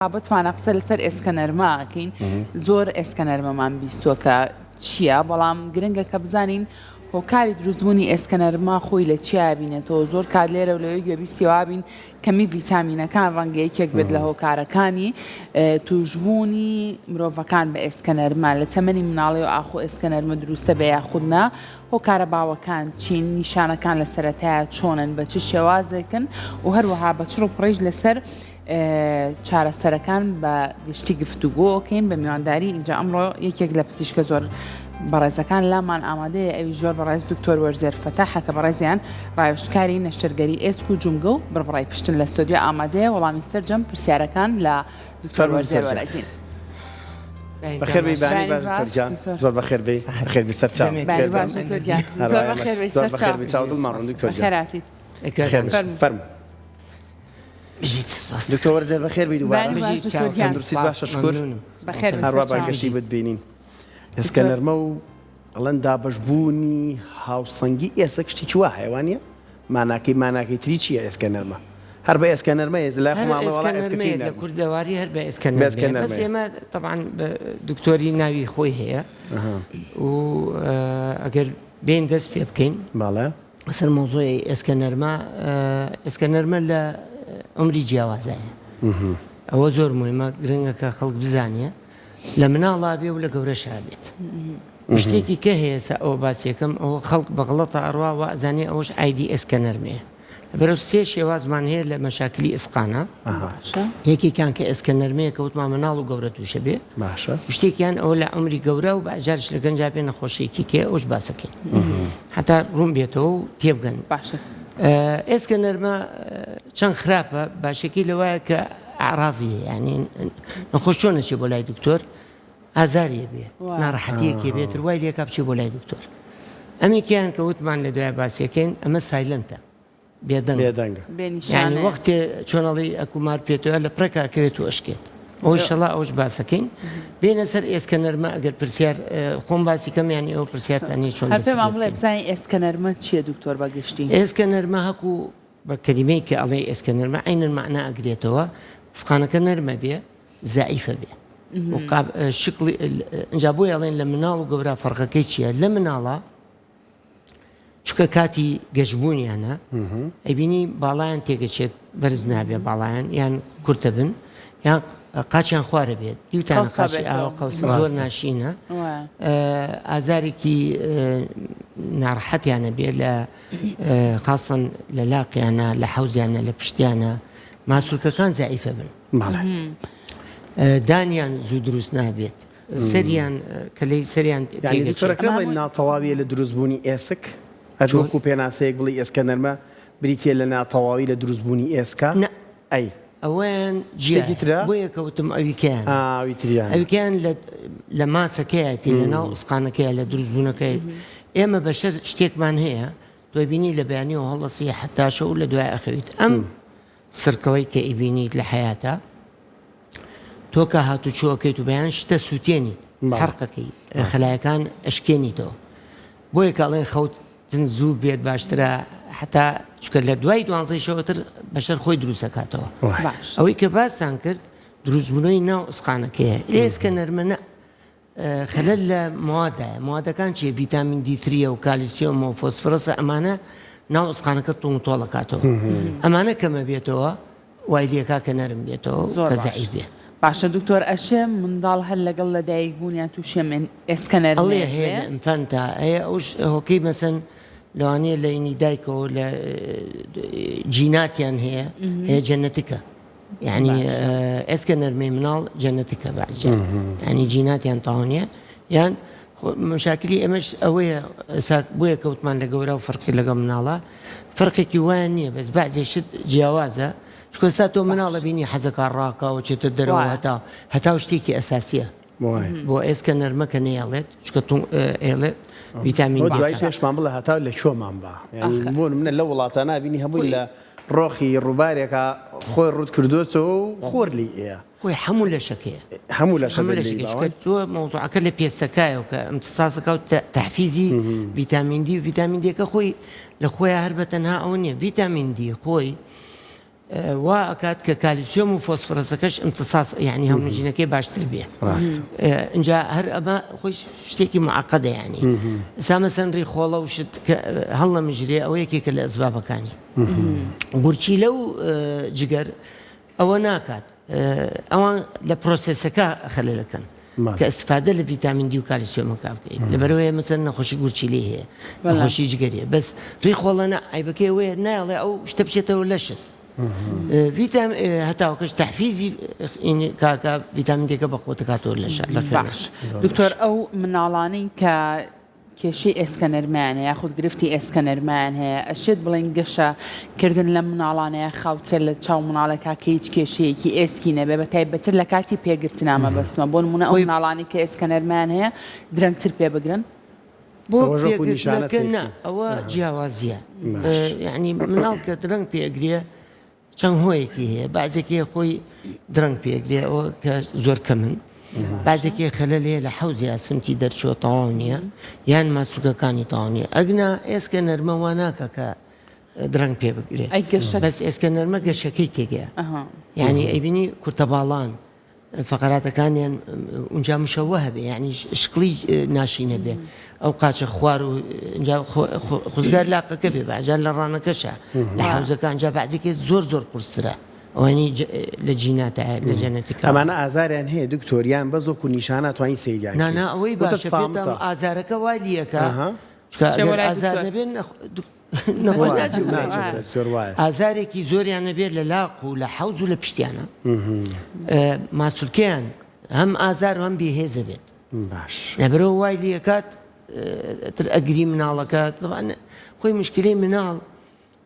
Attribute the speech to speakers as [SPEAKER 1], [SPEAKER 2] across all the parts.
[SPEAKER 1] بابەتمانە قسە لەسەر ئێسکە نەرمە ئەکەین زۆر ئێسکە نەرمەمان بیستووە کە چییە بەڵام گرنگە کە بزانین هۆکاری دروستبوونی ئێسکە نەرمە خۆی لە چیا بینێتەوە زۆر کات لێرە و لەوێ گوێبیستی وابین کەمی ڤیتامینەکان ڕەنگە یەکێک بێت لە هۆکارەکانی توشبوونی مرۆڤەکان بە ئێسکە نەرمە لە تەمەنی مناڵی و ئاخۆ ئێسکە نەرمە دروستە بێ یاخود نا هۆکارە باوەکان چین نیشانەکان لە سەرەتایە چۆنن بە چ شێوازێکن و هەروەها بە چڕ و پڕیش لەسەر چارەسەرەکان بە گشتی گفتوگۆ ئەکەین بە میوانداری ئینجا ئەمڕۆ یەکێک لە پزیشکە زۆر بەڕێزەکان لامان ئامادەیە ئەوی زۆر بەڕێز دکتۆر وەرزێر فەتاحە کە بەڕێزیان ڕاوێژکاری نەشتەرگەری ئێسک و جومگە و بڕبڕای پشتن لە ستۆدیۆ ئامادەیە وەڵامی سەرجەم پرسیارەکان لە دکتۆر وەرزێر وەرئەگرین.
[SPEAKER 2] بەخێربێی بانی باش دکتۆر گیان زۆر بەخێربێی بەخێربێی سەرچاو
[SPEAKER 1] زۆر بەخێربێی
[SPEAKER 2] زۆر بەخێربێی چاو دڵمان ڕوون دکتۆر گیان
[SPEAKER 1] بەخێراتیت
[SPEAKER 2] فەرموو.
[SPEAKER 3] بژیت سپاس.
[SPEAKER 2] دکتۆر وەرزێر بەخێر بی دووبارە.
[SPEAKER 3] بژیت چاو
[SPEAKER 2] تەندروستیت باشە شکور.
[SPEAKER 1] بەخێر بی
[SPEAKER 2] هەروا بە گەشتی بتبینین. ئێسکە نەرمە و ئەڵێن دابەشبوونی هاوسەنگی ئێسک شتێکی وا هەیە وانیە؟ ماناکەی ماناکەی تری چییە ئێسکە نەرمە؟ هەر بە ئێسکە نەرمە ئێس لای
[SPEAKER 3] هەر
[SPEAKER 2] خۆمان ئەڵێ
[SPEAKER 3] ئێسکە
[SPEAKER 2] وەڵا ئێسکەکەی
[SPEAKER 3] نەرمەیە لە
[SPEAKER 2] نەرمە.
[SPEAKER 3] کوردەواری هەر بە ئێسکە
[SPEAKER 2] بە ئێسکە
[SPEAKER 3] نەرمەیە بەس
[SPEAKER 2] نەرمەیە.
[SPEAKER 3] ئێمە تەبعەن بە دکتۆری ناوی خۆی هەیە و ئەگەر بێین دەست پێ بکەین.
[SPEAKER 2] بەڵێ.
[SPEAKER 3] سەر مەوزوعی ئێسکە نەرمە ئێسکە نەرمە لە عومری جیاوازایە ئەوە زۆر مهمە گرنگە کە خەڵک بزانێ لە مناڵا بێ و لە گەورەشا بێت شتێکی کە هەیە سە ئەوە باسیەکەم ئەوە خەڵک بە غڵەتە ئەڕوا وا ئەزانێ ئەوەش ئایدی ئێسکە نەرمەیە لەبەرەو سێ شێوازمان هەیە لە مەشاکلی ئیسقانە یەکێکیان کە ئێسکە نەرمەیە کە وتمان مناڵ و گەورە تووشە بێ
[SPEAKER 2] باشە
[SPEAKER 3] شتێکیان ئەوە لە عومری گەورە و بەجارش لە گەنجا بێ نەخۆشیەکی کێ ئەوش باسەکەین هەتا ڕوون بێتەوە و تێبگەن.
[SPEAKER 1] باشە.
[SPEAKER 3] ئێسکە نەرمە چەند خراپە باشەکەی لەوایە کە ئەعرازی هەیە یانی نەخۆش چۆن ئەچێ بۆ لای دکتۆر ئازاری بێ ناڕەحەتیەکی بێتر وای لێکا بچێ بۆ لای دکتۆر ئەمێکیان کە وتمان لە دوای باسیەکەین ئەمە silent ە بێدەنگ
[SPEAKER 2] بێدەنگە.
[SPEAKER 1] بێ
[SPEAKER 3] یانی
[SPEAKER 1] نیشانەیە.
[SPEAKER 3] وەختێ چۆن ئەڵێی ئەکو مار پێتۆیە لە پڕێکا ئەکەوێت و ئەشکێت. ئەوەی شەڵا ئەوەش باسەکەین. بێینە سەر ئێسکە نەرمە ئەگەر پرسیار خۆم باسی کەم یان ئێوە پرسیارتان هەیە چۆن
[SPEAKER 1] هەر
[SPEAKER 3] دەستی پێ
[SPEAKER 1] پێمان بڵێ
[SPEAKER 3] بکەین.
[SPEAKER 1] بزانین ئێسکە نەرمە چییە دکتۆر بە گشتی؟
[SPEAKER 3] ئێسکە نەرمە هەکو بە کەلیمەی کە ئەڵێی ئێسکە نەرمە عەینەن مەعنا ئەگرێتەوە ئسقانەکە نەرمە بێ زەعیفە بێ و قاب شکڵی ئینجا بۆیە ئەڵێن لە مناڵ و گەورە فەرقەکەی چییە لە مناڵا چونکە کاتی گەشبوونیانە ئەیبینی باڵایان تێگەچێت بەرز نابێ باڵایان یان کورتە بن یان قاچیان خوارە بێت دیوتانە قاچی ئاوە قەوسە زۆر ناشینە ئازارێکی ناڕەحەتیانە بێ لە خاصن لە لاقیانە لە حەوزیانە لە پشتیانە ماسولکەکان زعیفە بن دانیان زوو دروست نابێت سەریان کەلەی سەریان
[SPEAKER 2] یانی دکتۆر ئەکرێ بڵێین ناتەواویە لە دروست بوونی ئێسک؟ ئەت وەکو پێناسەیەک بڵێی ئێسکە نەرمە بریتیە لە ناتەواوی لە دروست بوونی ئێسکا؟
[SPEAKER 3] نا
[SPEAKER 2] ئەی
[SPEAKER 3] ئەوەیان
[SPEAKER 2] شتێکی
[SPEAKER 3] جیایە
[SPEAKER 2] ترە؟
[SPEAKER 3] بۆیە کە وتم ئەویکەیانە
[SPEAKER 2] ئا ئەوی تریانە.
[SPEAKER 3] ئەویکەیان لە لە ماسەکەیەتی لە ناو ئسقانەکەیە لە دروست بوونەکەی ئێمە بەشەر شتێکمان هەیە تۆ بینی لە بەیانیەوە هەڵەسی حەتا شەو لە دوای ئەخەویت ئەم سرکڵەی کە ئیبینیت لە حەیاتا تۆ کە هاتوچۆ ئەکەیت و بەیان شتە سووتێنیت حەرقەکەی خەلایەکان ئەشکێنیتەوە بۆیە کە ئەڵێن خەوتن زوو بێت باشترە حتا چکە لە دوای دوانزەی شەوەتر بەشەر خۆی دروستەکاتەوە ئەوەی کە باستان کرد دروستبوونەوەی ناو ئسقانەکەیە ئێسکە نەرمە نە خەلەل لە مەواددایە، مەوادەکان چیە؟ ڤیتامین دی تریە و کالیسیۆمە و فۆسفرەسە ئەمانە ناو ئسقانەکە توند و تۆڵ ئەکاتەوە ئەمانە کەمە بێتەوە وای لێکا کە نەرم بێتەوە و
[SPEAKER 1] زۆر
[SPEAKER 3] کە
[SPEAKER 1] باش
[SPEAKER 3] زەعیف بێ.
[SPEAKER 1] باشە دکتۆر ئەشێ منداڵ هەر لەگەڵ لەدایک بوونیان تووشی ئەم ئێسکە
[SPEAKER 3] ئەڵێ
[SPEAKER 1] نەرمەیە
[SPEAKER 3] هەیە
[SPEAKER 1] بێ؟
[SPEAKER 3] لە infant ا هەیە ئەوش هۆکەی مەسەن لەوانەیە لە ئینی دایکەوە لە جیناتیان هەیە هەیە genetic ە. یانی ئێسکە نەرمەی مناڵ genetic ە بەعزجار یانی جیناتیان تەواو نییە یان مشاکلی ئێمەش ئەوەیە ئێستا بۆیە کەوتمان لە گەورە و فەرقی لەگەڵ مناڵە فەرقێکی وایان نییە بەس بەعزێ شت جیاوازە چونکە ئێستا تۆ مناڵە بینی حەزەکە ڕاکاوە چێتە دەرەوە هەتا هەتاو شتێکی ئەساسیە بۆ ئێسکە نەرمە کە نەیەڵێت چونکە ئێڵێت ڤیتامین
[SPEAKER 2] دوای پێشمان بڵێ هەتاو لە کوێمان با یانی بۆ نمونە لە وڵاتانە بینی هەمووی لە ڕۆخی ڕووبارێکا خۆی ڕووت کردۆتەوە و خۆر لێی ئەیا.
[SPEAKER 3] خۆی هەموو لەشەکەیە.
[SPEAKER 2] هەموو لەشە
[SPEAKER 3] هەموو لەشەکەیە چونکە تۆ مەوزوعەکە لە پێستەکایە و کە ئیمتساسەکا و تەحفیزی ڤیتامین دی و ڤیتامین دیەکە خۆی لە خۆیا هەر بە تەنها ئەوە نییە ڤیتامین دی خۆی. وا ئەکات کە کالیسیۆم و فۆسفرەسەکەش امتصاص یعنی هەڵمژینەکەی باشتر بێ
[SPEAKER 2] ڕاست
[SPEAKER 3] ئینجا هەر ئەمە خۆی شتێکی معقدە یعنی ئسا مەسەن ڕیخۆڵە و شت کە هەڵنەمژرێ ئەوە یەکێکە لە ئەسبابەکانی گورچیلە و جگەر ئەوە ناکات ئەوان لە پرۆسێسەکە خەلەلەکەن کە ئیستفادە لە ڤیتامین دی و کالیسیۆمەکە بکەیت لەبەرەوەی مەسەن نەخۆشی گورچیلەی هەیە نەخۆشی جگەری بەس ڕیخۆڵە نا عەیبەکەی ئەوەیە نایەڵێ ئەو شتە بچێتەوە لەشت ڤیتام هەتاوکەش تەحفیزی کاکە ڤیتامین دیەکە بە قوت دەکاتەوە لەش لە خوێنش.
[SPEAKER 1] دکتۆر ئەو مناڵانەی کە کێشەی ئێسکە نەرمەیان هەیە یاخود گرفتی ئێسکە نەرمەیان هەیە، ئەشێت بڵێین گەشە کردن لەم مناڵانەیە خاوترە لە چاو مناڵێکا کە هیچ کێشەیەکی ئێسکی نەبێ بە تایبەتر لە کاتی پێگرتنا مەبەستمە بۆ نمونە ئەو مناڵانەی کە ئێسکە نەرمەیان هەیە درەنگتر پێ بگرن؟
[SPEAKER 3] بۆ پێگرتنەکە نا ئەوە جیاوازیە یانی مناڵ کە درەنگ پێ ئەگرێ چەند هۆیەکی هەیە بەعزێک هەیە خۆی درەنگ پێگرێ ئەوە کە زۆر کەمن بەعزێک هەیە خەلەل هەیە لە حەوزیا سمتی دەرچووە تەواو نییە یان ماسولکەکانی تەواو نییە ئەگنا ئێسکە نەرمە وا ناکە کە درەنگ پێ بگرێ بەس ئێسکە نەرمە گەشەکەی تێگەیە یعنی ئەیبینی کورتەباڵان فەقەراتەکانیان ئونجا مشەوە هەبێ یعنی شکڵی ناشی نەبێ ئەو قاچە خوار و ئینجا خوزگار لاقەکە بێ باجار لە ڕانەکەشە لە حوزەکان جا بەعزێکی زۆر زۆر قورسترە ئەوانی لە جیناتە لە جەنەتیکا
[SPEAKER 2] ئەمانە ئازاریان هەیە دکتۆر یان بەس وەکو نیشانە توانی سەیریان
[SPEAKER 3] نا نا ئەوەی باشە پێتان ئازارەکە وای لیەکە چونکە ئەگەر ئازار نەبێ نەخۆش ناچێت بۆ لای دکتۆر. ئازارێکی زۆریان نەبێت لە لاق و لە حەوز و لە پشتیانە ماسولکەیان هەم ئازار و هەم بێهێزە بێت
[SPEAKER 2] باش
[SPEAKER 3] لەبەرەوە وای لەکات تر ئەگری مناڵەکە طبعا خۆی مشکلەی مناڵ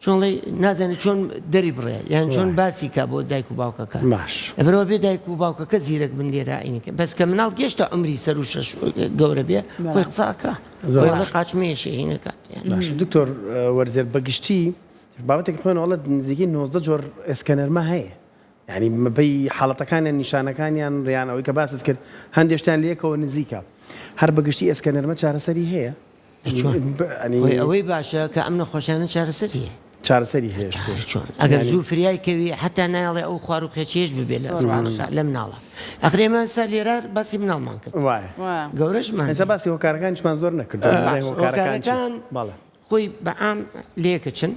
[SPEAKER 3] چۆن ڵێ نازانێت چۆن دەری بڕێ یان چۆن باسی کا بۆ دایک و باوکەکە
[SPEAKER 2] باش
[SPEAKER 3] لەبەرەوە بێ دایک و باوکەکە زیرەک بن لێرە ئەینکە بەس کە مناڵ گەشتە عمری سەر و شەش گەورە بێ خۆی قساکە
[SPEAKER 2] زۆر
[SPEAKER 3] قاچمەیەشی هینەکات
[SPEAKER 2] باشە دکتۆر وەرزێر بەگشتی بابەتێک خوێن وڵت نزیکەی 19 جۆر ئێسکەنەرمە هەیە یعنی بەپێی حاڵەتەکانیان نیشانەکانیان ڕیان ئەوەی کە باست کرد هەندێشتیان لەیەکەوە نزیکە هەر بەگشتی ئێسکەنەرمە چارەسەری هەیە
[SPEAKER 3] ئەوەی باشە کە ئەم نەخۆشیانە چارەسەری هەیە.
[SPEAKER 2] چارەسەری هەیە شکور.
[SPEAKER 3] چۆن ئەگەر زوو فریای کەوی حتا نایەڵێ ئەو خوار و خێچیەش ببێ لە ئەسقانەکە لە مناڵە ئەخر ئێمە ئێستا لێرە باسی مناڵمان کرد
[SPEAKER 2] وایە
[SPEAKER 3] گەورەشمان
[SPEAKER 2] ئێستا باسی هۆکارەکانیشمان زۆر نەکرد
[SPEAKER 3] هۆکارەکان
[SPEAKER 2] بەڵێ
[SPEAKER 3] خۆی بە عام لەیەکە چن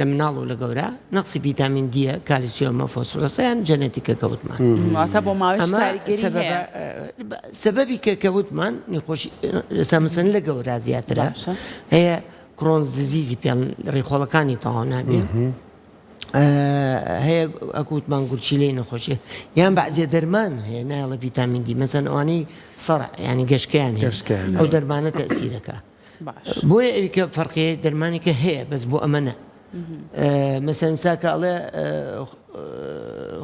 [SPEAKER 3] لە مناڵ و لە گەورە نەقسی ڤیتامین دیە کالیسیۆمە فۆسفرەسە یان جەنەتیکە کە وتمان
[SPEAKER 1] واتە بۆ ماوەی
[SPEAKER 3] ئەمە
[SPEAKER 1] کاریگەری
[SPEAKER 3] سەبەبە
[SPEAKER 1] هەیە
[SPEAKER 3] سەبەبی کە کە وتمان نەخۆشی ئێستا مەسەن لە گەورە زیاترە
[SPEAKER 1] باشە
[SPEAKER 3] هەیە Crohn's disease ی پێڵ ڕیخۆڵەکانی تەواو نابێ هەیە ئەکوتمان گورچیلەی نەخۆشیە یان بەعزێ دەرمان هەیە نایڵە ڤیتامین دی مەسەن ئەوانەی سەڕ ینی گەشکیان هەیە ئەو دەرمانە تەسیرەکە بۆیە ئەوی کە فەرقی دەرمانێکە هەیە بەس بۆ ئەمە نە مەسەن ساکە ئەڵێ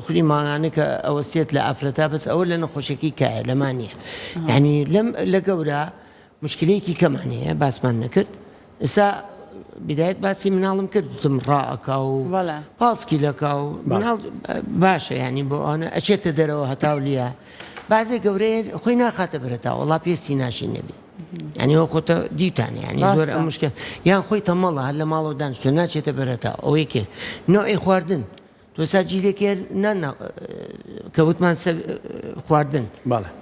[SPEAKER 3] خولی مانگانە کە ئەوەستێت لە ئافرەتا بەس ئەوە لە نەخۆشیەکەی کایە لەمان نییە یعنی لەم لە گەورە مشکلەیەکی کەمان هەیە باسمان نەکرد ئێستا بدایەت باسی مناڵم کرد وتم ڕائەکا و پاسکیلەکا و مناڵ باشە ینی بۆ ئەوانە ئەچێتە دەرەوە هەتاو لیە بازێ گەورەیە خۆی ناخاتە بەرەتا وەڵا پێستی ناشی نەبێ ینی ئەو خۆتە دیتانە ینی زۆر ئەم مشکە یان خۆی تەمەڵە هەر لە ماڵەوە دانیشتوە ناچێتە بەرەتا ئەو یەکێک نەوعی خواردن تۆ سا جیلێک هەیە نان نا کە وتمان خواردن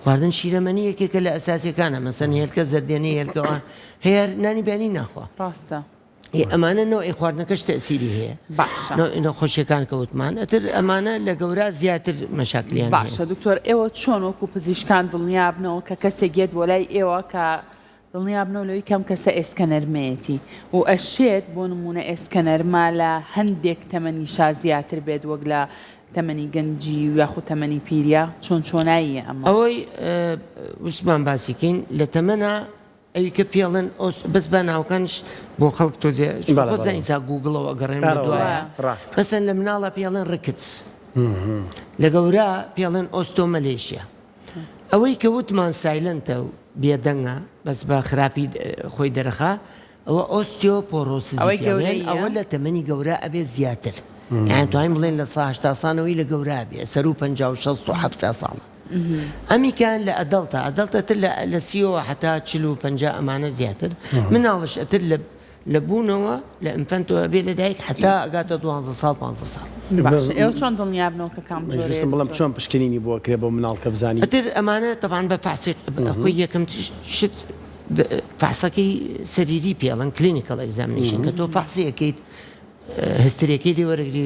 [SPEAKER 3] خواردن شیرەمەنی یەکێکە لە ئەساسیەکانە مەسەن هێلکە زەردێنەی هێلکەوە هەیە نانی بیانی ناخوا
[SPEAKER 1] ڕاستە
[SPEAKER 3] ئەمانە نەوعی خواردنەکەش تەسیری هەیە
[SPEAKER 1] باشە
[SPEAKER 3] نەخۆشیەکان کە وتمان ئەتر ئەمانە لە گەورە زیاتر مەشاکلیان
[SPEAKER 1] باشە دکتۆر ئێوە چۆن وەکو پزیشکان دڵنیابنەوە کە کەسێک یەت بۆ لای ئێوە کە دڵنیابنەوە لەوەی کە ئەم کەسە ئێسکە نەرمەیەتی و ئەشێت بۆ نموونە ئێسکە نەرمە لە هەندێک تەمەنیشا زیاتر بێت وەک لە تەمەنی گەنجی و یاخود تەمەنی پیریا چۆن چۆناییە ئەمە؟
[SPEAKER 3] ئەوەی ویستمان باسی کەین لە تەمەنا ئەوی کە پێڵێن ئۆس بەس با ناوەکانش بۆ خەڵک تۆزێ چونکە
[SPEAKER 2] بەڵێ
[SPEAKER 3] خۆت
[SPEAKER 2] بەڵێ
[SPEAKER 3] زانی ئیسا گووگڵەوە ئەگەڕێن بە
[SPEAKER 2] ئەرە وەڵا
[SPEAKER 3] دوایە
[SPEAKER 2] ڕاستە.
[SPEAKER 3] مەسەن لە مناڵا پێڵێن rickets لە گەورە پێڵێن osteomalacia ئەوەی کە وتمان silent ە و بێدەنگە بەس بە خراپی خۆی دەرەخا ئەوە osteoporosis ی
[SPEAKER 1] ئەوەی
[SPEAKER 3] پێڵێن
[SPEAKER 1] گەورەیە؟
[SPEAKER 3] ئەوە لە تەمەنی گەورە ئەبێ زیاتر یان توانین بڵێن لە سا 80 سانەوەی لە گەورە بێ سەرو 50 و 60 و 70 ساڵە ئەمیکان لە adult ە adult ە تر لە لە سیەوە حتا 40 و 50 ئەمانە زیاتر مناڵش ئەتر لە. لە بوونەوە لە infant ەوە ئەبێ لە دایک حەتا ئەگاتە دوانزە ساڵ پانزە ساڵ.
[SPEAKER 1] باشە ئێوە چۆن دڵنیابنەوە کە کام جۆرەیە
[SPEAKER 2] ویستم بڵێم
[SPEAKER 1] دکتۆر؟
[SPEAKER 2] چۆن پشکنینی بۆ ئەکرێ بۆ مناڵ کە بزانی.
[SPEAKER 3] ئیتر ئەمانە تەبعەن بە فەحسی خۆی یەکەم شت فەحسەکەی سەریری پێ ئەڵێن clinical examination کە تۆ فەحسی ئەکەیت history ەکەی لێ وەرەگری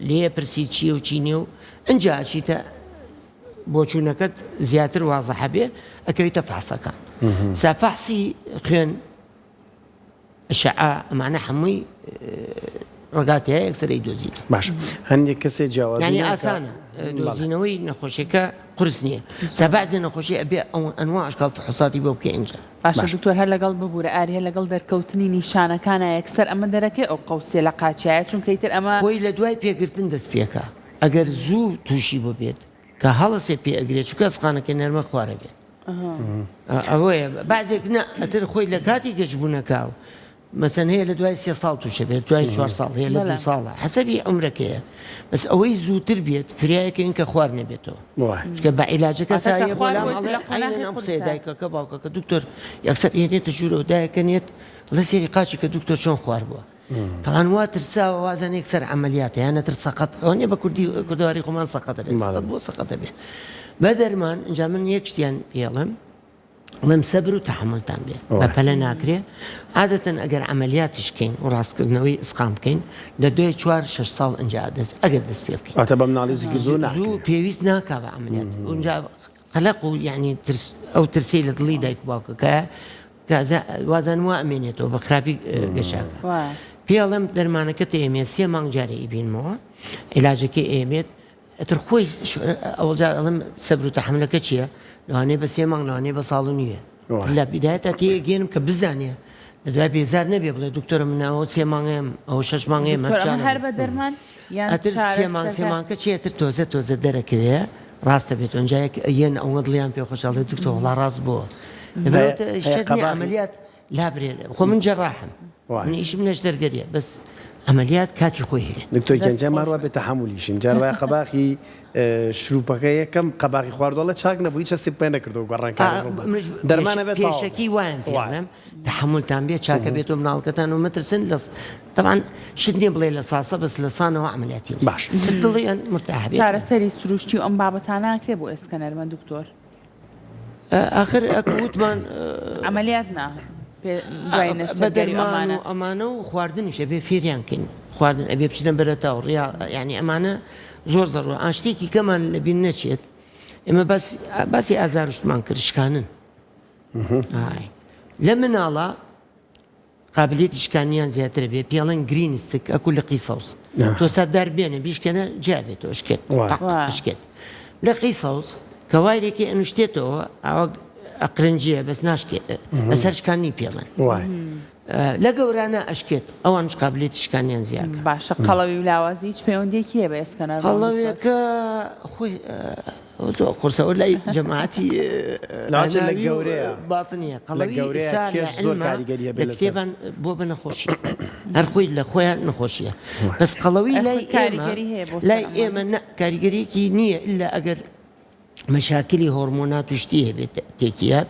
[SPEAKER 3] لێ ئەپرسی چییە و چی نییە و ئینجا ئەچیتە بۆچوونەکەت زیاتر وازحە بێ ئەکەویتە فەحسەکان سا فەحسی خوێن ئەشعە ئەمانە هەمووی ڕگات هەیە یەکسەر ئەیدۆزیتەوە.
[SPEAKER 2] باشە هەندێک کەسێ جیاوازی
[SPEAKER 3] یانی ئاسانە دۆزینەوەی نەخۆشیەکە قورس نییە سا بەعزێ نەخۆشی ئەبێ ئەو ئەنواع ئەشکال فحوصاتی بۆ بکەی ئینجا.
[SPEAKER 1] باشە دکتۆر هەر لەگەڵ ببورە ئاری هەر لەگەڵ دەرکەوتنی نیشانەکانا یەکسەر ئەمە دەرەکەی ئەو قەوسیە لە قاچیایە چونکە ئیتر ئەمە.
[SPEAKER 3] خۆی لە دوای پێگرتن دەست پێکا ئەگەر زوو توشی ببێت کە هەڵەسێ پێ ئەگرێت چونکە ئەسقانەکەی نەرمە خوارە بێت ئەوەیە بەعزێک نا ئەتر خۆی لە کاتی گەشتبوونەکە و مەسەن هەیە لە دوای سێ ساڵ تووشە بێت دوای چوار ساڵ هەیە لە دو ساڵە حەسەبی عمرەکەیە بەس ئەوەی زووتر بێت فریایەکەین کە خوار نەبێتەوە چونکە بە عیلاجەکە سایە بۆ لام ئەڵێ عەینەن ئەم قسەیە دایکەکە باوکەکە دکتۆر یەکسەر ئێنێتە ژوورەوە دایەکە نێت ئەڵێ سێری قاچی کە دکتۆر چۆن خوار بووە تەبعەن وا ترساوە وازانێ یەکسەر عەمەلیاتە یان ئەتر سەقەت ئەوە نیە بە کوردی کوردەواری خۆمان سەقەتە بێت سەقەت بۆ سەقەتە بێ بە دەرمان ئینجا من یەک شتیان پێڵم ڵێم سەبر و تەحەمولتان بێ بە پەلە ناکرێ عادەتەن ئەگەر عەمەلیاتیش کەین و ڕاستکردنەوەی ئسقان بکەین لە دوای چوار شەش ساڵ ئینجا دەست ئەگەر دەست پێ بکەین
[SPEAKER 2] واتە بە مناڵی زوو زوو
[SPEAKER 3] زوو پێویست ناکا بە عەمەلیات ئینجا قەلەق و یانی ترس ئەو ترسەی لە دڵی دایک و باوکەکە کازا وازانم وا ئەمێنێتەوە بە خراپی گەشاکە پێ ئەڵێم دەرمانەکە تێمێ سێ مانگ جارێ ئیبینمەوە عیلاجەکەی ئێمێت ئەتر خۆی ئەوڵ جار ئەڵێم سەبر و تەحەمولەکە چییە لەوانەیە بە سێ مانگ لەوانەیە بە ساڵ و نیوێ لە بیدایەتا تێگەێنم کە بزانێ لە دوای بێزار نەبێ بڵێ دکتۆرە من ئەوە سێ مانگەیەم ئەوە شەش مانگەیە
[SPEAKER 1] مەرجان هەر بە دەرمان
[SPEAKER 3] ئەتر سێ مانگ سێ مانگکە چیە تر تۆزە تۆزە دەرەکەوێ ڕاستە بێت ئەنجا یەک یەن ئەوە دڵیان پێ خۆش ئەڵێ دکتۆر وەڵا ڕاست بۆ عملیات لابرێ خۆ من جەراحم من ئیشم نەشتەرگەریە بەس عملیات کاتی خۆی هەیە
[SPEAKER 2] دکتۆر گیان جا ماڕوا بێ تەحەمولیشین جار وایە قەباخی شروپەکە یەکەم قەباخی خواردوەڵە چاک نەبوو هیچ هەستی پێ نەکردەوە گۆڕانکاری دەرمانە بێت
[SPEAKER 3] پێشەکی وایان پێڵێم تەحەمولتان بێ چاکە بێت و مناڵکەتان و مەترسن لە تەبعەن شت نیە بڵێ لە ساسە بەس لە سانەوە عەمەلیاتی نیە
[SPEAKER 2] باش
[SPEAKER 3] دڵیان مرتاح بێت.
[SPEAKER 1] چارەسەری سروشتی و ئەم بابەتانە ئەکرێ بۆ ئێسکە نەرمە دکتۆر؟
[SPEAKER 3] ئاخر ئەک وتمان
[SPEAKER 1] عەمەلیات نا پێ دوای
[SPEAKER 3] بە
[SPEAKER 1] نەشتەرگەری و
[SPEAKER 3] دەرمان
[SPEAKER 1] ئەمانە.
[SPEAKER 3] و ئەمانە و خواردنیش ئەبێ فێریان کەین خواردن ئەبێ بچنە بەرەتا و ڕیا یانی ئەمانە زۆر زەڕوە ئا شتێکی کەمان لەبیر نەچێت ئێمە باس باسی ئازار و شتمان کرد شکانن ئای لە مناڵا قابلیەتی شکانیان زیاترە بێ پێڵێن green stick ئەکو لقی سەوز تۆ سا دار بێنە بیشکێنە جیا بێتەوە شکێت شکێت لقی سەوز کە وایرێکی ئەنوشتێتەوە ئەوە ئەقرنجیە بەس ناشکێت بەسەر شکانی پێڵێن لە گەورانە ئەشکێت ئەوانش قابلیەتی شکانیان زیاکە
[SPEAKER 1] باشە قەڵەوی و لاوازی هیچ پەیوەندیەکی هەیە بە ئێسکەنەرمەوە
[SPEAKER 3] قەڵەویەکە خۆی زۆر قورسە ئەوە لای جەماعەتی
[SPEAKER 2] لەوانەیە لە گەورەیە
[SPEAKER 3] باتنیە
[SPEAKER 2] لە
[SPEAKER 3] قەڵەوی
[SPEAKER 2] گەورەیە
[SPEAKER 3] ئیسا لە
[SPEAKER 2] کێش زۆر
[SPEAKER 3] عیلما
[SPEAKER 2] کاریگەری
[SPEAKER 3] لە
[SPEAKER 2] هەبێ لەسەر
[SPEAKER 3] کتێبان بۆ بە نەخۆشی هەر خۆی لە خۆیان نەخۆشیە بەس قەڵەوی
[SPEAKER 1] ئەخۆی
[SPEAKER 3] لای ئێمە
[SPEAKER 1] کاریگەری هەیە بۆ سەر
[SPEAKER 3] لای
[SPEAKER 1] ئەمانە
[SPEAKER 3] ئێمە نە کاریگەریەکی نییە ئیلا ئەگەر مەشاکلی هۆرمۆنات و شتی هەبێت تێکیات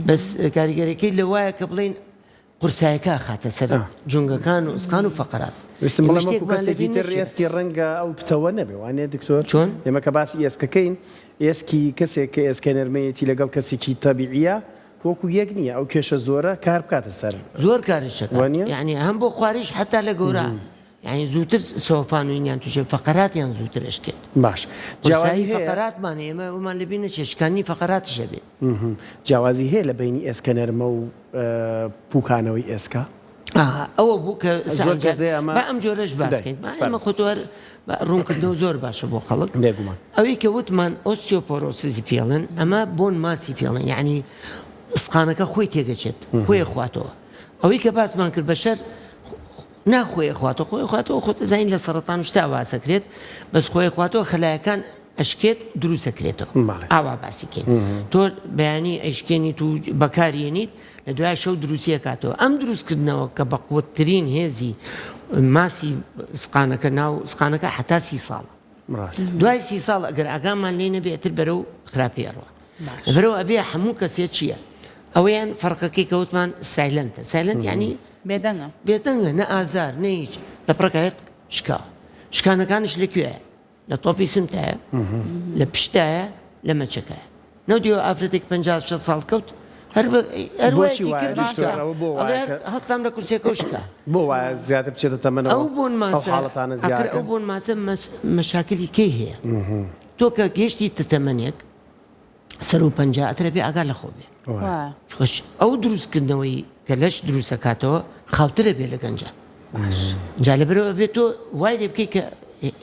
[SPEAKER 3] بەس کاریگەریەکەی لەوایە کە بڵێین قورسایەکە ئەخاتە سەر جومگەکان و ئسقان و فەقەرات.
[SPEAKER 2] ویستم
[SPEAKER 3] ئێمە
[SPEAKER 2] بڵێم وەکو
[SPEAKER 3] شتێکمان
[SPEAKER 2] کەسێکی
[SPEAKER 3] لەبیر
[SPEAKER 2] تر
[SPEAKER 3] نەچێ.
[SPEAKER 2] ئێسکی ڕەنگە ئەو پتەوە نەبێ وانیە دکتۆر؟
[SPEAKER 3] چۆن؟
[SPEAKER 2] ئێمە کە باسی ئێسکەکەین ئێسکی کەسێک کە ئێسکە نەرمەیەتی لەگەڵ کەسێکی تەبیعیە وەکو یەک نیە ئەو کێشە زۆرە کار بکاتە سەر
[SPEAKER 3] زۆر کاریش ئەکات
[SPEAKER 2] وانیە؟
[SPEAKER 3] یانی هەم بۆ خواریش حەتا لە گەورە یانی زووتر سۆفان و ئینیان توشێ فەقەراتیان زووتر ئەشکێت.
[SPEAKER 2] باش جیاوازی
[SPEAKER 3] قورسایی
[SPEAKER 2] هەیە؟
[SPEAKER 3] فەقەراتمان هەیە ئێمە ئەوەمان لەبیر نەچێ شکاندنی فەقەراتیش ئەبێت.
[SPEAKER 2] جیاوازی هەیە لە بەینی ئێسکە نەرمە و پوکانەوەی ئێسکە؟
[SPEAKER 3] ئاها ئەوە بوو کە
[SPEAKER 2] زۆر کەس هەیە ئەمە
[SPEAKER 3] با ئەم جۆرەش باس
[SPEAKER 2] دەی
[SPEAKER 3] کەین با ئێمە
[SPEAKER 2] فەرموو.
[SPEAKER 3] خۆ تۆ هەر با ڕوونکردنەوە زۆر باشە بۆ خەڵک
[SPEAKER 2] بێگومان.
[SPEAKER 3] ئەوەی کە وتمان osteoporosis ی پێڵێن ئەمە bone mass ی پێڵێن یعنی ئسقانەکە خۆی تێگەچێت خۆی خواتەوە ئەوەی کە باسمان کرد بەشەر نا خۆی ئەخواتەوە خۆی ئەخواتەوە خۆت ئەزانی لە سەڕەتان و شتا باس ئەکرێت بەس خۆی ئەخواتەوە خەلایەکان ئەشکێت دروست ئەکرێتەوە
[SPEAKER 2] بەڵێ.
[SPEAKER 3] ئاوا باسی کەین تۆ بەیانی ئەیشکێنیت و بەکاریێنیت لە دوای شەو دروستی ئەکاتەوە ئەم دروستکردنەوە کە بەقوەتترین هێزی ماسی سقانەکە ناو سقانەکە حتا سی ساڵە
[SPEAKER 2] ڕاست.
[SPEAKER 3] دوای سی ساڵ ئەگەر ئاگامان لێ نەبێ ئیتر بەرەو خراپی ئەڕوا لەبەرئەوە ئەبێ هەموو کەسێ چییە؟ ئەوەیان فەرقەکەی کە وتمان silent ە silent یانی
[SPEAKER 1] بێدەنگە.
[SPEAKER 3] بێدەنگە نە ئازار نە هیچ لە پڕەکایەت شکاوە شکانەکانش لە کوێیە لە تۆپی سمتایە لە پشتایە لە مەچەکایە نەودیوە ئافرەتێک 50 60 ساڵ کەوت هەر هەر
[SPEAKER 2] بۆچی
[SPEAKER 3] وایەکی
[SPEAKER 2] وایە
[SPEAKER 3] کرد و
[SPEAKER 2] دکتۆر
[SPEAKER 3] شکا
[SPEAKER 2] ئەوە بۆ
[SPEAKER 3] ئەڵێ
[SPEAKER 2] وایە
[SPEAKER 3] هەر
[SPEAKER 2] کە
[SPEAKER 3] هەڵسام لە کورسیەکە و شکا
[SPEAKER 2] بۆ وایە زیاتر بچێتە تەمەنەوە
[SPEAKER 3] ئەو بۆن
[SPEAKER 2] ئەو
[SPEAKER 3] ماسە
[SPEAKER 2] حاڵەتانە
[SPEAKER 3] ئاخر ئەو
[SPEAKER 2] زیاکەن
[SPEAKER 3] بۆن ماسە مەشاکلی کەی هەیە تۆ کە گەشتیتە تەمەنێک سەرو 50 ئەترە بێ ئاگا لە خۆ بێ چونکە ئەو دروستکردنەوەی کە لەش دروستەکاتەوە خاوترە بێ لە گەنجە جا لەبەرەوە بێت تۆ وای لێ بکەیت کە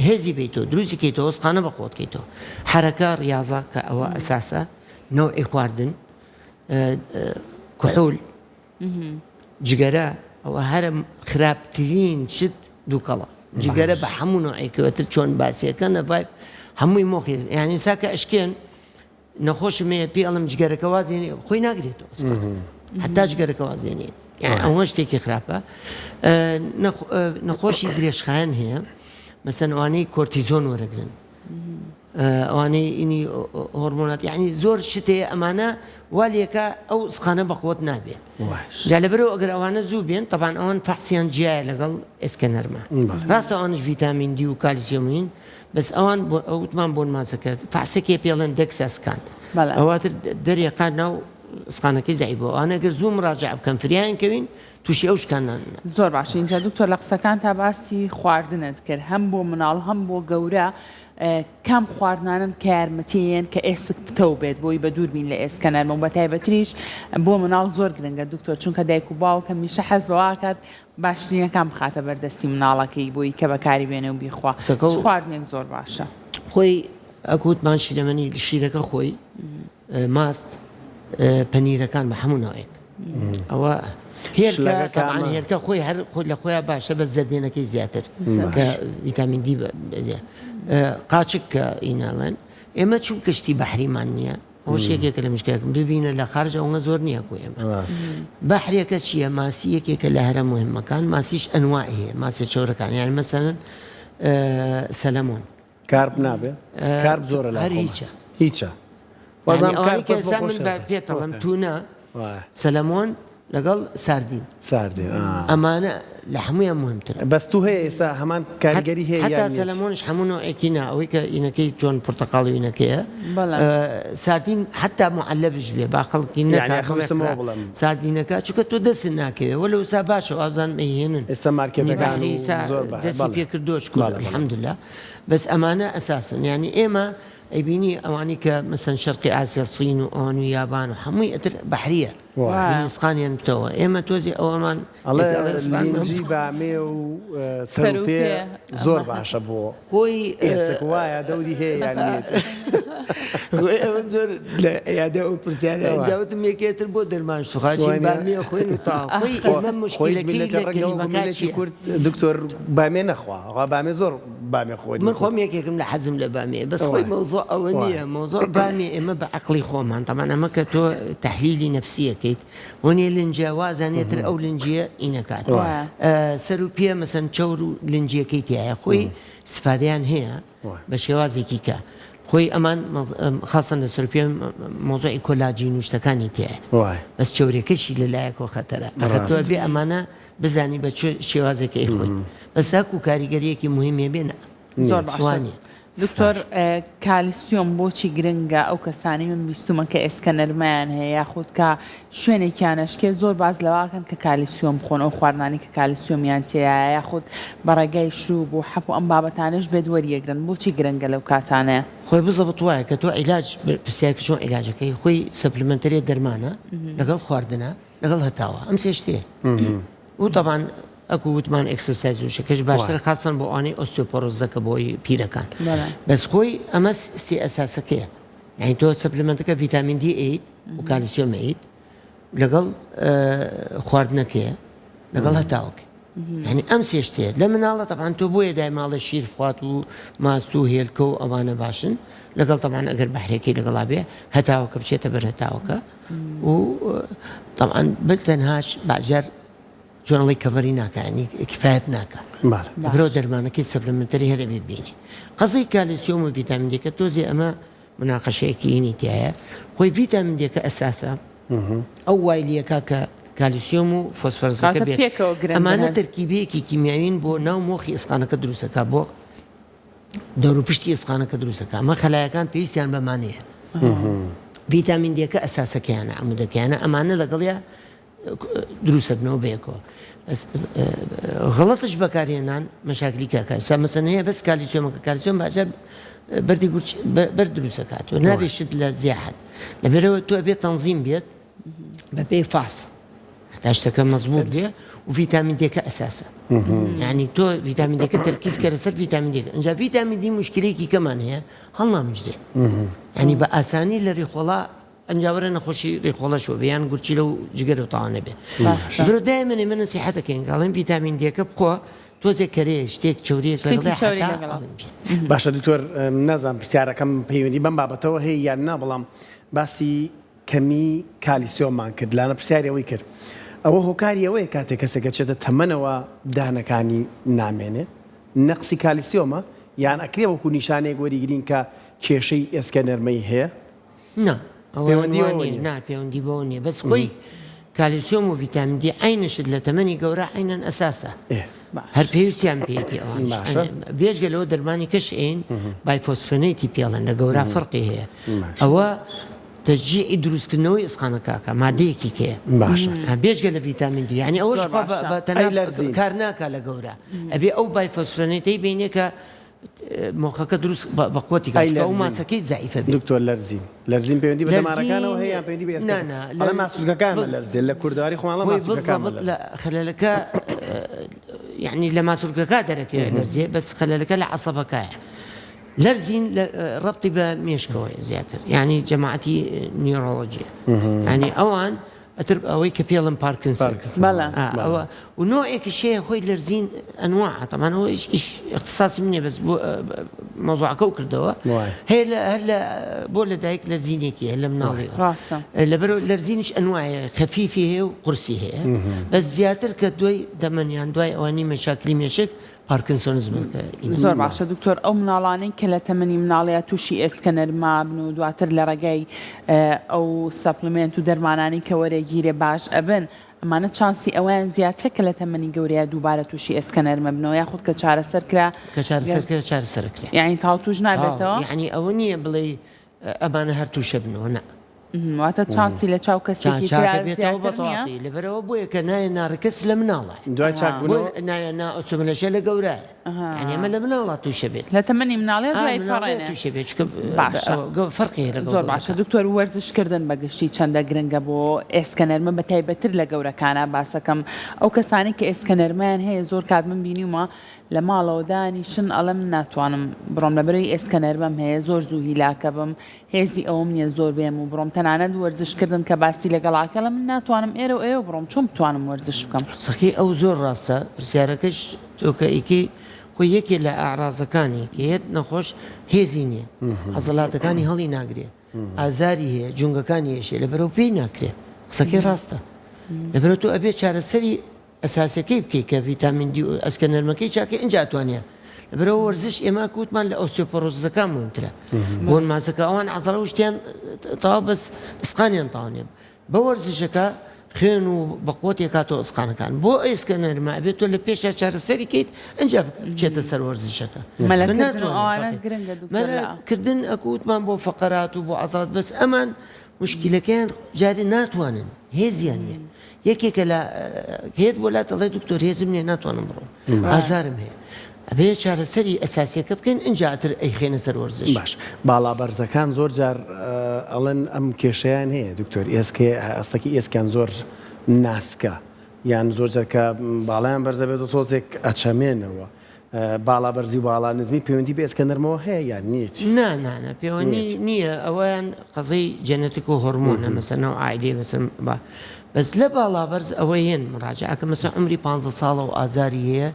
[SPEAKER 3] هێزی بیتەوە دروستی کەیتەوە ئەسقانە بە خۆت کەیتەوە حرەکە ڕاضە کە ئەوە ئەساسە نەوعی خواردن کحول جگەرە ئەوە هەرە خراپترین شت دووکەڵە جگەرە بە هەموو نوعێکەوە تر چۆن باسیەکە نەبای هەمووی مۆخی یعنی ساکە ئەشکێن نەخۆشم هەیە پێی ئەڵێم جگەرەکە واز دێنێ خۆی ناگرێتەوە هەتا جگەرەکە واز دێنێ یعنی ئەوە شتێکی خراپە نەخۆشی درێژخایەن هەیە مەسەن ئەوانەی کۆرتیزۆن وەرەگرن ئەوانەی ئینی هۆرمۆنات یعنی زۆر شتێ ئەمانە والێکە ئەو سقانە بەقوت نابێ جا لەبەرئەوە ئەگەر ئەوانە زوو بێن تەبان ئەوان فەحسیان جیایە لەگەڵ ئێسکە نەرمە ڕاستە ئەوانش ڤیتامین دی و کالسیۆمین بەس ئەوان بۆ ئەوتمان بۆن ماسەکە فەحسێکێ پێڵێن DEXA scan ئەواتر دەرێقا ناو سقانەکەی زەعیف بووە ئەوانە گەر زوو مراجعە بکەن فریایان کەوین تووشی ئەو شکانان
[SPEAKER 1] زۆر باشە ئینجا دکتۆر لە قسەکانتا باسی خواردنت کرد هەم بۆ مناڵ هەم بۆ گەورە کام خواردنانەن کە یارمەتی یەن کە ئێسک پتەو بێت بۆی بە دوور بین لە ئێسکە نەرمە و بەتایبەتریش بۆ مناڵ زۆر گرنگە دکتۆر چونکە دایک و باوک هەمیشە حەز بەوە ئەکات باشترینەکان بخاتە بەردەستی مناڵەکەی بۆی کە بەکاری بێنێ و بیخوا
[SPEAKER 3] قسەکە
[SPEAKER 1] چ
[SPEAKER 3] و
[SPEAKER 1] خواردنێک زۆر باشە؟
[SPEAKER 3] خۆی ئەک وتمان شیرەمەنی شیرەکە خۆی ماست پەنیرەکان بە هەموو ناوێک ئەوە هێلکە تەبعەن هێلکە خۆی هەر خۆی لە خۆیان باشە بە زەردێنەکەی زیاتر کە ڤیتامین دی قاچک کە ئیناڵێن ئێمە چون کەشتی بەحریمان نییە ئەوەش یەکێکە لە مشکلەکان ببینە لە خارج ئەوەنە زۆر نییە بۆ ئێمە بەحرێکە چییە ماسی یەکێکە لە هەرە مهمەکان ماسیش ئەنواعی هەیە ماسیە چەورەکان یان مەسەلەن سەلەمۆن
[SPEAKER 2] carp نابێ carp زۆرە
[SPEAKER 3] هەر هیچە
[SPEAKER 2] هیچە
[SPEAKER 3] وازم من پێتەڵم تونە سەلەمۆن لەگەڵ ساردین
[SPEAKER 2] ساردین
[SPEAKER 3] ئەمانە لە هەموویان مهمترە
[SPEAKER 2] بەس تو هەیە ئێستا هەمان کاریگەری هەیە
[SPEAKER 3] هەتا سەلەمۆنش هەموو نوعێکی نا ئەوەی کە ئینەکەی چۆن پرتەقاڵی وینەکەیە ساردین حتا معلبش بێ با خەڵکی نەکە ساردینەکە چونکە تۆ دەست ناکەوێ وەلو سا باشە وازانم ئەیهێنن
[SPEAKER 2] ئێستا مارکێتەکان
[SPEAKER 3] دەستی پێ کردووە شکر الحمدلله بەس ئەمانە ئەساسن یعنی ئێمە ئەیبینی ئەوانی کە مەسەن شەرقی ئاسیا سین و ئەوان و یابان و هەمووی ئەتر بەحریە ئیسقانیان بتەوە ئێمە تۆزی ئەوەمان
[SPEAKER 2] ئەڵێ لینجی بامێ و سەروپێ زۆر باشە بۆ
[SPEAKER 3] خۆی
[SPEAKER 2] ئێسک وایە دەوری هەیە یان نییە؟
[SPEAKER 3] ئەوە زۆر لە یادە ئەو پرسیارە ئینجا وتم یەکێ تر بۆ دەرمان شتوخاچی بامێ خوێن و تا خۆی ئێمە مشکلەکەی لە کەلیمەکە چییە؟
[SPEAKER 2] کورد دکتۆر بامێ نەخوا خوا بامێ زۆر بامێ خۆی
[SPEAKER 3] من خۆم یەکێکم لە حەزم لە بامێ بەس خۆی مەوزوع ئەوە نییە مەوزوع بامێ ئێمە بە عەقڵی خۆمان تەمان ئەمە کە تۆ تەحلیلی نەفسیەکەیت وەنیە لنجە وازانێ تر ئەو لنجیە ئینەکات سەر و پێ مەسەن چەور و لنجیەکەی تایە خۆی سفادەیان هەیە بە شێوازێکی کە خۆی ئەمان خاصن لە سەر پێ مۆزۆی کۆلاجین و شتەکانی تایە بەس چەورەکەشی لەلایەکەوە خەتەرە ئەخە تۆ بێ ئەمانە بزانی بە چ شێوازێک ئەیخۆیت بەس هەکو کاریگەریەکی مهمیە بێ نا
[SPEAKER 1] زۆر باشە دکتۆر کالیسیۆم بۆچی گرنگە ئەو کەسانی من بیستومە کە ئێسکە نەرمەیان هەیە یاخود کە شوێنێکیان ئەشکێ زۆر باس لەواکەن کە کالیسیۆم بخۆن ئەو خواردنانی کە کالیسیۆمیان تێیایە یاخود بە ڕێگای شروب و حەپ و ئەم بابەتانەش بێت وەریەگرن بۆچی گرنگە لەو کاتانەیە؟
[SPEAKER 3] خۆی بزەبت وایە کە تۆ عیلاج پرسیارکە چۆن عیلاجەکەی خۆی supplement ەرێ دەرمانە لەگەڵ خواردنە لەگەڵ هەتاوە ئەم سێ شتەیە و تەبان ئەکو وتمان exercise و شەکەش باشترە خاصەن بۆ ئەوانەی ئۆستیۆپۆرۆزەکە بۆی پیرەکان بەس خۆی ئەمە سێ ئەساسەکەیە یعنی تۆ supplement ەکە ڤیتامین دی ئەیت و کالسیۆم ئەیت لەگەڵ خواردنەکەیە لەگەڵ هەتاوەکە یعنی ئەم سێ شتەیە لە مناڵە تەبان تۆ بۆیە دایماڵە شیر بخوات و ماست و هێلکە و ئەوانە باشن لەگەڵ تەبان ئەگەر بەحرێکی لەگەڵا بێ هەتاوەکە بچێتە بەر هەتاوەکە و تەبعەن بل تەنهاش باجار چۆن ئەڵێی cover ی ناکا یانی کفایەت ناکا لەبەرئەوە دەرمانەکەی supplementary هەر ئەبێ بینی قەزەی کالیسیۆم و ڤیتامین دیکە تۆزێ ئەمە مناقەشەیەکی هینی تایە خۆی ڤیتامین دیکە ئەساسە. ئەو وای لەکا کە کالیسیۆم و فۆسفەرسەکە بێت. ئەمانە تەرکیبەیەکی کیمیاوین بۆ ناو مۆخی ئێسقانەکە دروستەکە بۆ دەوروپشتی ئێسقانەکە دروستەکە ئەمە خەلایەکان پێویستیان بەمانەیە. ڤیتامین دیەکە ئەساسەکەیانە عمودەکەیانە ئەمانە لەگەڵیا دروستەبنەوە بەیەکەوە بەس غەڵەتش بەکارهێنان مەشاکلی کاکە سا مەسەن هەیە بەس کالیسیۆمەکە کالیسیۆم باجار بەردی گورچ بەرد دروستەکات و نابێت شت لە زیاحەت لەبەرەوە تۆ ئەبێت تەنزیم بێت بەپێی فاس هەتا شتەکە مەزبوط بێ و ڤیتامین دێکە ئەساسە یعنی تۆ ڤیتامین دێکە تەرکیز کەرە سەر ڤیتامین دێکە ئینجا ڤیتامین دی مشکلێکی کەمان هەیە هەڵنامژدێ ینی بە ئاسانی لە ریخۆڵا ئەنجا وەرە نەخۆشی ڕیخۆڵەشەوە بێ یان گورچیلە و جگەرە و تاوان نەبێ برۆ دایمەن ئێمە نەسیحەتەکەین ئەڵێن ڤیتامین دیەکە بخۆ تۆزێک کەرێ شتێک چەوریەک لەگەڵی حەتا
[SPEAKER 2] باشە دکتۆر نازانم پرسیارەکەم پەیوەندی بەم بابەتەوە هەیە یان نا بەڵام باسی کەمی کالیسیۆممان کرد لانە پرسیاری ئەوەی کرد ئەوە هۆکاری ئەوەیە کاتێک کەسێک ئەچێتە تەمەنەوە دانەکانی نامێنێ نەقسی کالیسیۆمە یان ئەکرێ وەکو نیشانەیەک وەریگرین کە کێشەی ئێسکە نەرمەی هەیە؟
[SPEAKER 3] نا ئەوەیان وا نیە نا پەیوەندی بەوە نیە بەس خۆی کالیسیۆم و ڤیتامین دی عەینە شت لە تەمەنی گەورە عەینەن ئەساسە هەر پێویستیان پێیەتی ئەوانیش بێجگە لەوە دەرمانی کەش ئەین bisphosphonate ی پێڵێن لە گەورە فەرقی هەیە ئەوە تەشجیعی دروستکردنەوەی ئیسقانەکە مادەیەکی کێ
[SPEAKER 2] باشە
[SPEAKER 3] بێجگە لە ڤیتامین دی یعنی ئەوەش تەنها کار ناکا لە گەورە ئەبێ ئەو bisphosphonate ەی بینێ کە مۆخەکە دروست بە قوتی
[SPEAKER 2] ئەی
[SPEAKER 3] کە ئەو
[SPEAKER 2] لەرزین
[SPEAKER 3] ماسەکەی زەعیفە بێت.
[SPEAKER 2] دکتۆر لەرزین لەرزین پەیوەندی بە
[SPEAKER 3] لەرزین
[SPEAKER 2] دەمارەکانەوە هەیە یان پەیوەندی بە
[SPEAKER 3] نا
[SPEAKER 2] ئێسکەکان
[SPEAKER 3] نا
[SPEAKER 2] ئەڵێ
[SPEAKER 3] لە
[SPEAKER 2] ماسولکەکانە
[SPEAKER 3] بز
[SPEAKER 2] لەرزێ لە کوردەواری خۆمان ئەڵێ
[SPEAKER 3] خۆی
[SPEAKER 2] ماسولکەکانمە
[SPEAKER 3] بالضبط
[SPEAKER 2] لەرزێ
[SPEAKER 3] لە خەلەلەکە یعنی لە ماسولکەکە دەرەکەوێ لەرزێ بەس خەلەلەکە لە عەسەبەکایە لەرزین لە ڕەبتی بە مێشکەوەیە زیاتر یعنی جەماعەتی نیۆرۆلۆجیە یعنی ئەوان ئەتر ئەوەی کە پێڵن پارکنسن
[SPEAKER 1] بەڵێ.
[SPEAKER 3] ئەوە و نوعێکیش هەیە خۆی لەرزین ئەنواعە تەمان ئەوە ئیش ئیش اختصاصی منێ بەس بۆ مەوزوعەکە و کردەوە هەیە لە هەر لە بۆ لە دایک لەرزینێکی هەیە لە مناڵیەوە
[SPEAKER 1] ڕاستە
[SPEAKER 3] لەبەر لەرزینیش ئەنواعێ خەفیفی هەیە و قورسی هەیە بەس زیاتر کە دوای دەمەنیان دوای ئەوانی مەشاکلی مێشک پارکنسۆنزمەکە
[SPEAKER 1] زۆر باشە دکتۆر ئەو مناڵانەی کە لە تەمەنی مناڵیا تووشی ئێسکە نەرمابن و دواتر لە ڕێگای ئەو supplement و دەرمانانەی کە وەرەگیرێ باش ئەبن ئەمانە چانسی ئەوەیان زیاترە کە لە تەمەنی گەورەیا دووبارە تووشی ئێسکە نەرمە بنەوە یاخود کە چارەسەر کرا
[SPEAKER 3] کە چارەسەر کرا چارەسەر کرێ
[SPEAKER 1] یانی تاو تووش نابێتەوە
[SPEAKER 3] یانی ئەوە نییە بڵێی ئەمانە هەر تووشە بنەوە نا.
[SPEAKER 1] واتە چانسی لە چاو کەسێکی ترا
[SPEAKER 3] چاکە بێتەوە
[SPEAKER 1] زیاتر نییە؟
[SPEAKER 3] بەتەواتی لەبەرئەوە بۆیە کە نایە ناڕکس لە مناڵە
[SPEAKER 2] دوای چاک
[SPEAKER 3] بۆ
[SPEAKER 2] بوونەوە
[SPEAKER 3] نایە نا ئۆسۆمنەشە لە گەورایە یانی ئەمە لە مناڵا تووشە بێت
[SPEAKER 1] لە تەمەنی مناڵیە
[SPEAKER 3] ئا
[SPEAKER 1] دوای
[SPEAKER 3] مناڵێ
[SPEAKER 1] پەڕێنێ
[SPEAKER 3] تووشە بێت چونکە
[SPEAKER 1] باشە
[SPEAKER 3] ئەوە گە فەرقی هەیە لەگەڵ
[SPEAKER 1] زۆر باشە
[SPEAKER 3] گەورەکان.
[SPEAKER 1] دکتۆر وەرزش کردن بە گشتی چەندە گرنگە بۆ ئێسکە نەرمە بە تایبەتتر لە گەورەکانا باسەکەم ئەو کەسانەی کە ئێسکە نەرمەیان هەیە زۆر کات من بینیومە لە ماڵەوە دانیشن ئەڵێم من ناتوانم بڕۆم لەبەرئەوەی ئێسکە نەرمەم هەیە زۆر زوو هیلاکەبم هێزی ئەوەم نیە زۆر بێم و بڕۆم تەنانەت وەرزش کردن کە باسی لەگەڵا کە ئەڵێم من ناتوانم ئێرە و ئەوێ بڕۆم چۆن بتوانم وەرزش بکەم؟
[SPEAKER 3] قسەکەی ئەو زۆر ڕاستە پرسیارەکەش تۆ کە ئەیکەی خۆی یەکێ لە ئەعرازەکانی کە یەت نەخۆش هێزی نیە عەزەلاتەکانی هەڵی ناگرێ ئازاری هەیە جونگەکانی ئێشێ لەبەرئەوە پێی ناکرێ قسەکەی ڕاستە لەبەرئەوە تۆ ئەبێ چارەسەری ئەساسەکەی بکەی کە ڤیتامین دی و ئەسکە نەرمەکەی چاکەی ئینجا ئەتوانێ لەبەرئەوە وەرزش ئێمە کوتمان لە ئۆستیۆپۆرۆزەکان مهمترە بۆن ماسەکە ئەوان عەزەڵە وشتیان تەواو بەس ئسقانیان تەواو نیە بە وەرزشەکە خوێن و بەقوەت یەکاتەوە ئسقانەکان بۆ ئێسکە نەرمە ئەبێت تۆ لە پێشا چارەسەری کەیت ئینجا بچێتە سەر وەرزشەکە
[SPEAKER 1] مەلەکردن و
[SPEAKER 3] ناتوانێت
[SPEAKER 1] ئەوانە
[SPEAKER 3] فەقیر.
[SPEAKER 1] گرنگە دکتۆر لە
[SPEAKER 3] مەلەکردن ئەکوتمان بۆ فەقەرات و بۆ عەزەڵات بەس ئەمان موشکیلەکەیان جارێ ناتوانن هێزیان نیە یەکێکە لە هێت بۆ لات ئەڵێ دکتۆر هێزم نیە ناتوانم بڕۆم ئازارم هەیە ئەبێ چارەسەری ئەساسیەکە بکەین ئینجا ئەتر ئەیخەینە سەر وەرزش.
[SPEAKER 2] باش باڵا بەرزەکان زۆر جار ئەڵێن ئەم کێشەیان هەیە دکتۆر ئێسکێ ئەستەکی ئێسکیان زۆر ناسکە یان زۆر جار کە باڵایان بەرزە بێت تۆزێک ئەچەمێنەوە باڵا بەرزی و باڵا نزمی پەیوەندی بە ئێسکە نەرمەوە هەیە یان نییە چی؟
[SPEAKER 3] نا نا نا پەیوەندی نییە ئەوەیان قەزەی genetic و هۆرمۆنە مەسەن ناو عائیلەی مەسەن با بەس لە باڵا بەرز ئەوە هێن مراجعەکە مەسەن عومری 15 ساڵە و ئازاری هەیە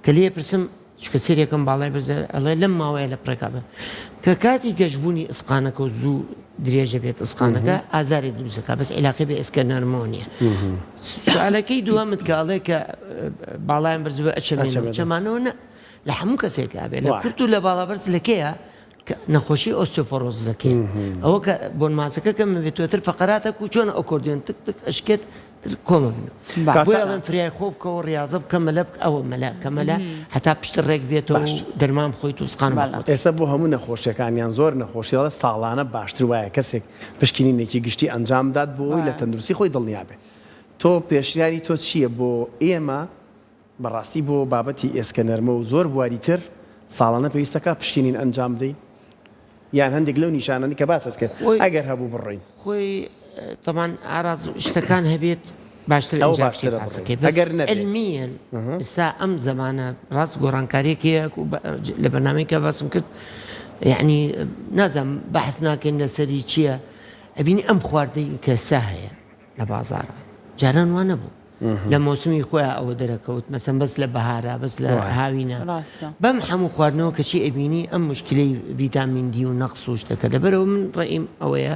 [SPEAKER 3] کە لێ پرسم چکە سێرێکم باڵای بەرزە ئەڵێ لەم ماوەیە لە پڕێکا بە کە کاتی گەشبوونی ئسقانەکە و زوو درێژە بێت ئسقانەکە ئازارێک دروستەکە بەس عیلاقی بە ئێسکە نەرمەوە نییە سوالەکەی دووەمت کە ئەڵێ کە باڵایان بەرز بە ئەچەمێنەوە چەمانەوە نە لە هەموو کەسێک ئابێ لە کورت و لە باڵا بەرز لە کێیە؟ نەخۆشی ئۆستیۆپۆرۆزەکەی ئەوە کە bone mass ەکە کەم بێت تۆتر فقراتە و چۆن ئەکۆردیۆن تک تک ئەشکێت تر کۆمە بنەوە بۆیە ئەڵێن فریای خۆ بکەوە ڕیاضە بکە مەلە بکە ئەوە مەلە کە مەلە هەتا پشت ڕێک بێتەوە و دەرمان بخۆیت و سقان بخۆیت.
[SPEAKER 2] ئێستا بۆ هەموو نەخۆشیەکان یان زۆر نەخۆشی دەڵێت ساڵانە باشتر وایە کەسێک پشکنینێکی گشتی ئەنجام بدات بۆ ئەوەی لە تەندروستی خۆی دڵنیا بێت تۆ پێشنیاری تۆ چییە بۆ ئێمە بەڕاستی بۆ بابەتی ئێسکە نەرمە و زۆر بواری تر ساڵانە پێویستەکا پشکنین ئەنجام بدەین یان هەندێک لەو نیشانانەی کە باست کرد ئەگەر هەبوو بڕۆین.
[SPEAKER 3] خۆی تەبعەن ئاراز شتەکان هەبێت باشتر
[SPEAKER 2] ئەوە
[SPEAKER 3] ئینجا
[SPEAKER 2] باشترە
[SPEAKER 3] بچی
[SPEAKER 2] بڕۆین
[SPEAKER 3] فاسەکەی بەس
[SPEAKER 2] ئەگەر نەبێ.
[SPEAKER 3] علمیەن ئێستا ئەم زەمانە ڕاست گۆڕانکاریەک هەیە و لە بەرنامەی کە باسم کرد یعنی نازانم بەحس ناکەین لەسەری چییە ئەبینی ئەم خواردنەی کە ئێستا هەیە لە بازاڕا جاران وا نەبوو لە مۆسمی خۆیان ئەوە دەرەکەوت مەسەن بەس لە بەهارا بەس لە هاوینە بەم هەموو خواردنەوە کەچی ئەبینی ئەم مشکلەی ڤیتامین دی و نەقس و شتەکە لەبەرەوە من ڕێیم ئەوەیە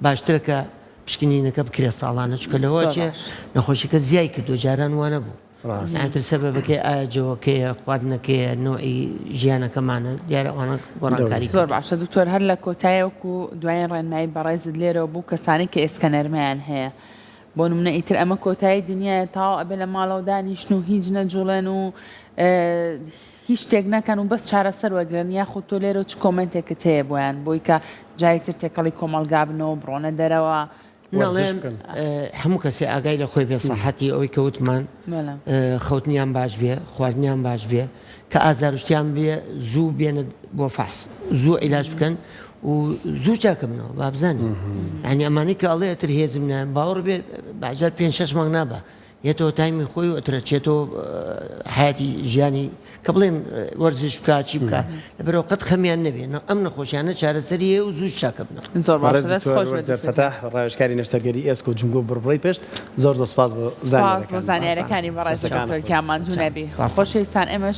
[SPEAKER 3] باشترە کە پشکنینەکە بکرێت ساڵانە چونکە لەوە چێ نەخۆشیەکە زیای کردو جاران وا نەبوو ئیتر سەبەبەکەی ئایا جەوەکەیە خواردنەکەیە نەوعی ژیانەکەمانە دیارە ئەوانە گۆڕانکاری
[SPEAKER 1] زۆر باشە دکتۆر هەر لە کۆتایی وەکو دوایین ڕێنمایی بەڕێزت لێرەوە بوو کەسانی کە ئێسکە نەرمەیان هەیە بۆ نمونە ئیتر ئەمە کۆتایی دنیایە تەواو ئەبێ لە ماڵەوە دانیشن و هیچ نەجوڵێن و هیچ شتێک نەکەن و بەس چارەسەر وەرگرن یاخود تۆ لێرەوە چ کۆمێنتێکت هەیە بۆیان بۆی کە جارێکتر تێکەڵی کۆمەڵگا بنەوە بڕۆنە دەرەوە
[SPEAKER 2] وەرزش
[SPEAKER 3] نەڵێم
[SPEAKER 2] بکەن.
[SPEAKER 3] هەموو کەسێ ئاگای لە خۆی بێ سەحەتی ئەوەی کە وتمان خەوتنیان باش بێ خواردنیان باش بێ کە ئازاروشتیان بێ زوو بێنە بۆ فەحس زوو عیلاج بکەن و زوو چاکە بنەوە بابزانین یعنی ئەمانەی کە ئەڵێ ئەتر هێزم نایە باوەڕ بێ باجار پێنج شەش مانگ نابا یەتەوە تایمی خۆی و ئەترەچێتەوە حیاتی ژیانی کە بڵێن وەرزش بکا چی بکا لەبەرەوە قەت خەمیان نەبێ ئەم نەخۆشیانە چارەسەری هەیە و زوو چاکە بنەوە.
[SPEAKER 1] زۆر باشە
[SPEAKER 2] بەڕێز
[SPEAKER 1] دەست
[SPEAKER 2] دکتۆر
[SPEAKER 1] خۆش بێت
[SPEAKER 2] وەرزێر
[SPEAKER 1] دکتۆر
[SPEAKER 2] فەتاح ڕاوێژکاری نەشتەرگەری ئێسک و جومگە و بڕبڕەی پشت زۆر زۆر سپاس بۆ
[SPEAKER 1] سپاس بۆ
[SPEAKER 2] زانیارەکانت.
[SPEAKER 1] زانیارەکانی بەڕێز
[SPEAKER 2] دەستەکانت
[SPEAKER 1] دکتۆر
[SPEAKER 2] خۆش.
[SPEAKER 1] گیان ماندوو نەبی
[SPEAKER 3] سپاس.
[SPEAKER 1] خۆشەویستان ئێمەش.